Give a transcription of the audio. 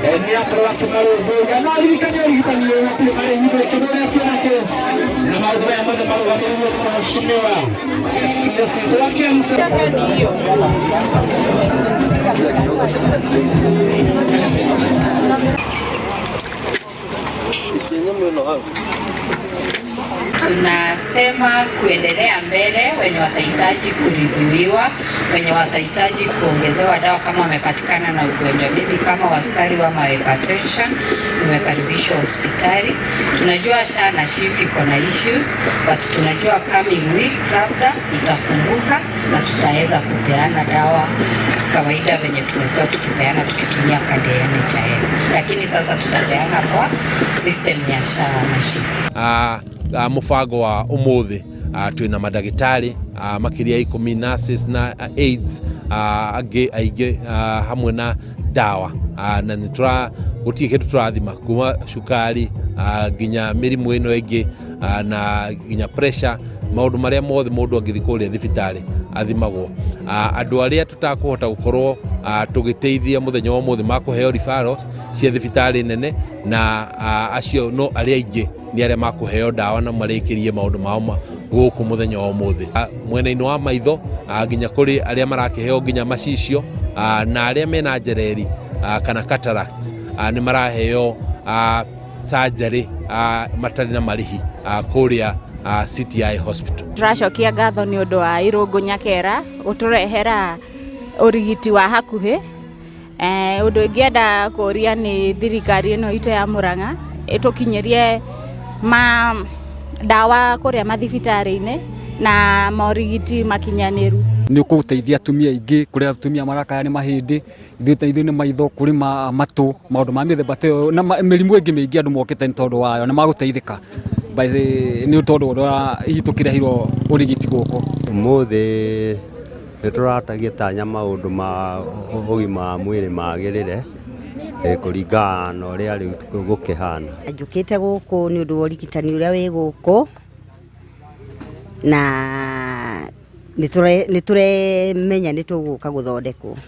Nĩ akorwo akĩmarũmbũiya no ririkania ũrigitani ũyũ hatirĩ marĩhi, ndũrĩ kĩndũ ũrĩa kĩonakĩo na maũndũ maya mothe marũgamĩrĩirwo nĩ mheshimiwa CS witũ wa Kiambu. Tunasema kuendelea mbele, wenye watahitaji kureview'iwa, wenye watahitaji kuongezewa dawa kama wamepatikana na ugonjwa maybe kama wa sukari ama hypertension, nimekaribishwa hospitali. Tunajua SHA na SHIF iko na issues, but tunajua coming week labda itafunguka na tutaweza kupeana dawa kawaida venye tumekuwa tukipeana tukitumia kadi ya NHIF, lakini sasa tutapeana kwa system ya SHA na SHIF. Mũbango wa ũmũthĩ, twĩna mandagĩtarĩ makĩria 10, nurses na aides angĩ aingĩ, hamwe na ndawa, na nĩ tũra gũtirĩ kĩndũ tũrathima kuma cukari nginya mĩrimũ ĩno ĩngĩ, na nginya pressure, maũndũ marĩa mothe mũndũ angĩthiĩ kũrĩa thibitarĩ athimagwo. Andũ arĩa tũtakũhota gũkorwo tũgĩteithia mũthenya wa ũmũthĩ makũheo referrals cia thibitarĩ nene, na acio no arĩa aingĩ nĩ arĩa makũheo ndawa na marĩkĩrie maũndũ mao gũkũ mũthenya wa ũmũthĩ. Mwena-inĩ wa maitho, nginya kũrĩ arĩa marakĩheo nginya macicio, na arĩa mena njereri kana cataracts, nĩ maraheo surgery matarĩ na marĩhi kũrĩa CTI Hospital. Tũracokia ngatho nĩ ũndũ wa Irũngũ Nyakera gũtũrehera ũrigiti wa hakuhĩ. Ũndũ ingĩenda kũria nĩ thirikari ĩno itũ ya Murang'a ĩtũkinyĩrie ma ndawa kũrĩa mathibitarĩ-inĩ na morigiti makinyanĩru. Nĩ ũkũteithia atumia aingĩ, kũrĩ atumia marakaya nĩ mahĩndĩ, ithuĩ nĩ maitho, kũrĩ matũ, maũndũ ma mĩthemba ta ĩyo na mĩrimũ ĩngĩ mĩingĩ andũ mokĩte nĩ tondũ wayo nĩ magũteithĩka nĩ tondũ ũrĩa hihi tũkĩreheirwo ũrigiti gũkũ. Ũmũthĩ nĩ tũratagĩtanya maũndũ ma ũgima wa mwĩrĩ magĩrĩre kũringana na ũrĩa rĩu gũkĩhana. Njũkĩte gũkũ nĩ ũndũ wa ũrigitani ũrĩa wĩ gũkũ, na nĩ tũremenya nĩ tũgũka gũthondekwo.